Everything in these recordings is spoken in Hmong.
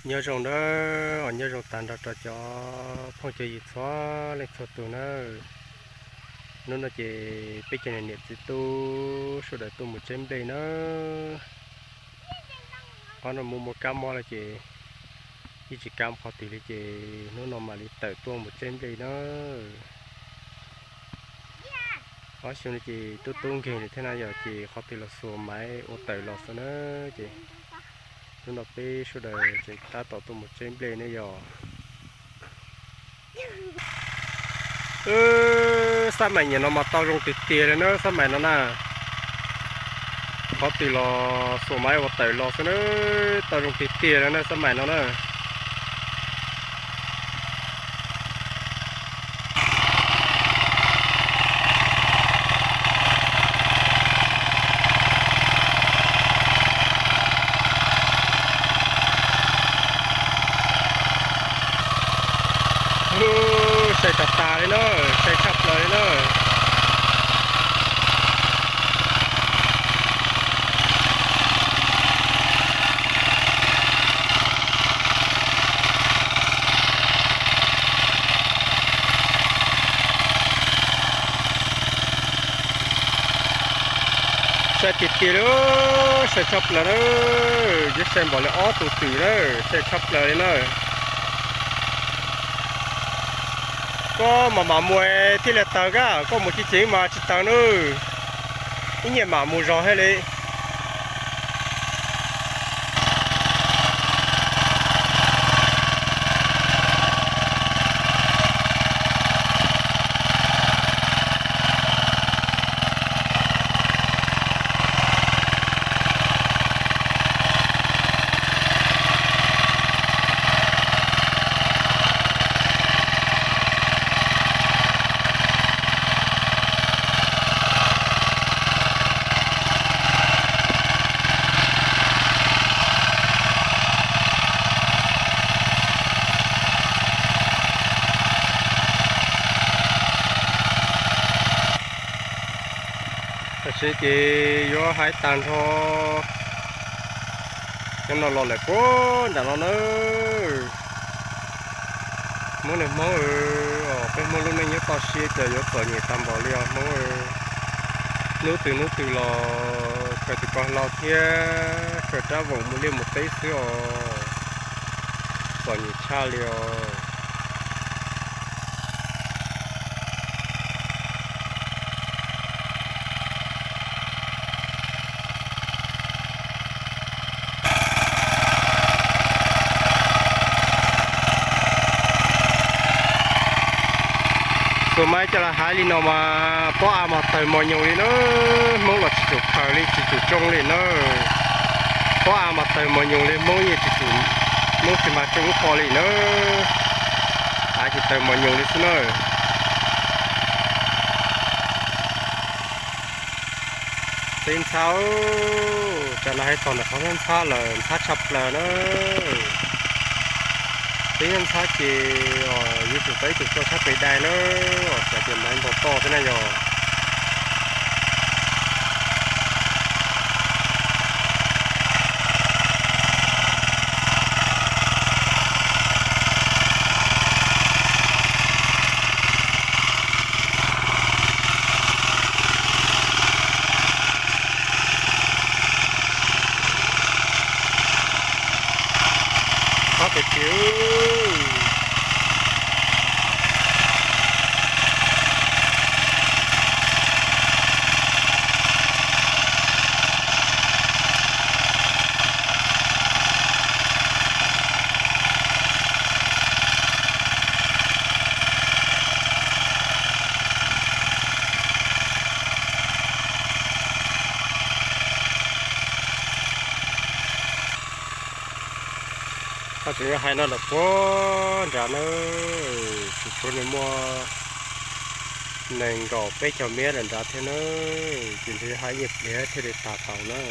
Nyob zoo nawb, nyob zoo tag nrho rau cov phooj cov ywg txhua leej txhua tus nawb. Hnub no ces peb cov niam txiv tub sawv daws tuaj mus tseb nplej nawb. Ob no muaj muaj kab mob lawm ces yeej tsis kam qhov twg li ces hnub no mam li tawm tuaj mus tseb nplej nawb. Ob xyoo no ces tub tub nkeeg li thiab na yog ces qhov twg los xuas maiv ua tawm los xwb na ces hnub no peb sawv daws tseem tab tom tuaj mus tseb nplej ne yog. Xab mais nyem no mas tau zoo tiag tiag li na xab mais no na. Qhov twg los xuas maiv ua tawm los xwb na, tau zoo tiag tiag li na xab mais no na. Sai tag tag li na, sai tshaj plaws li na. Sai tiag tiag li, sai tshaj plaws na, yuav sai npaum li ob tug twm na, sai tshaj plaws li na. Koj mam mam mus thiaj li tawg kab, koj mus ceev ceev mas tsis tawg nawb. Ib nyiam mam mus zog thiaj li. Tam sim ces yuav hais tag nrho cov no los lawm puag nram no na. Hmoob niag Hmoob, peb Hmoob lub neej nyob toj siab cas yuav txom nyem tag npaum li os Hmoob. Hnub twg hnub twg los khaws tus ko hlau thiab khaws rab voom mus liaj mus teb xwb os. Txom nyem tshaj li os. Xuas maiv coj los hais li no mas pob av mas tawg mos nyoos li na. Hmoob los tsis tsum khaws li tsis tsum tsoo li na. Pob av mas tawg mos nyoos li Hmoob yeej tsis tsum, Hmoob tsis mag tsoo ub qho li na. Av ces tawg mos nyoos li xwb na. Teb ntxhab, tsam no hais txog ntawm qhov ntxhab lawm ntxhab tshaj plaws na. Teb ntxhab ces yuav tsum tau ib tug txoj sab pes dai na, tsam ces maiv ntaus toj xwb na yog. Qab pes kiag. Koj tseem yuav hais no lawm puag nrad na, tsis tshuav nws muaj nees nkaum peb caug mev lawm nrad thiab na, ces ntshe hais ib nyuag pliag thiaj li tag tau na.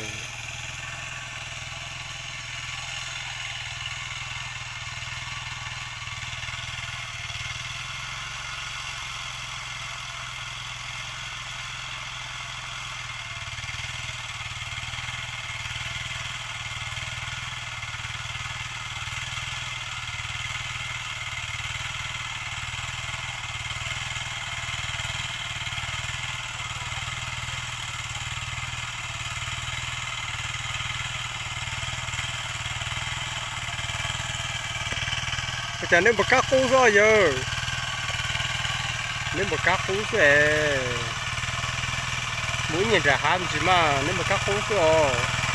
Cas neb npam kab qub xwb yawg? Neb npam kab qub xwb es. Mus ib nyuag nram hav ntsis mas neb npam kab qub xwb os.